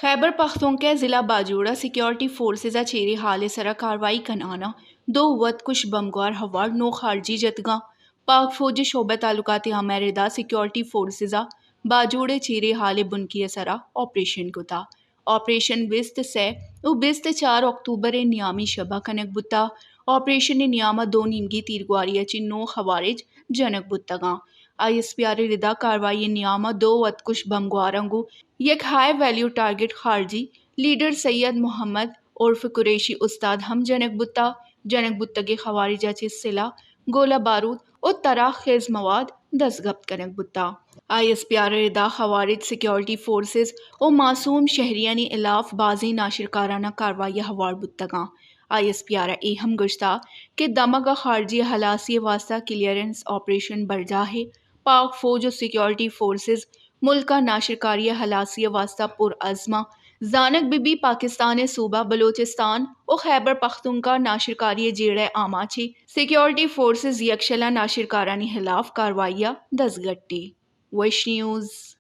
خیبر پختونخوا ءِ ضلع باجوڑ ءَ سیکیورٹی فورسز ءَ چیریں ہال ءِ سرا کاروائی کنان ءَ دو وتکش بمگوار ہوار نو خارجی جتگاں۔ پاک فوج ءِ شعبہ تعلقات ءِ ہمراہدار سیکیورٹی فورسز ءَ باجوڑ ءِ چیریں ہال ءِ بنکی ءِ سرا آپریشن کتا۔ آپریشن بیست ءُ سئے ءُ بیست ءُ چار اکتوبر ءِ نیامی شپ ءَ کنگ بوتا۔ آپریشن ءِ نیام ءَ دو نیمگی تیرگواری ءَ چہ نو خوارج جنگ بوتگاں۔ آئی ایس پی آر ءِ ردا کاروائی ءِ نیام ءَ دو وتکش بمگواراں گوں یک ہائی ویلیو ٹارگٹ خارجی لیڈر سید محمد عرف قریشی استاد ہم جنگ بوتا۔ جنگ بوتگیں خوارج ءَ چہ سلاح، گولہ بارود ءُ ترا خیز مواد دزگپت کنگ بوتا۔ آئی ایس پی آر ءِ ردا خوارج سیکیورٹی فورسز ءُ معصوم شہریانی ہلاف بازیں ناشرکارانہ کاروائی ءَ ہوار بوتگاں۔ آئی ایس پی آر ءَ اے ہم گوشتا کہ دمگ ءَ خارجی ہلاسی ءِ واستہ کلیئرنس آپریشن برجاہ ءَ، پاک فوج ءُ سیکیورٹی فورسز ملک ءَ ناشرکاری ءِ ہلاسی ءِ واستہ پر عزم آں۔ زانگ بہ بی پاکستان ءِ صوبہ بلوچستان ءُ خیبر پختونخوا ناشرکاری ءِ جیڑہ ءِ آماچ ایں۔ سیکیورٹی فورسز یکشل ءَ ناشرکارانی ہلاف کاروائی ءَ دزگٹی۔ ویش نیوز۔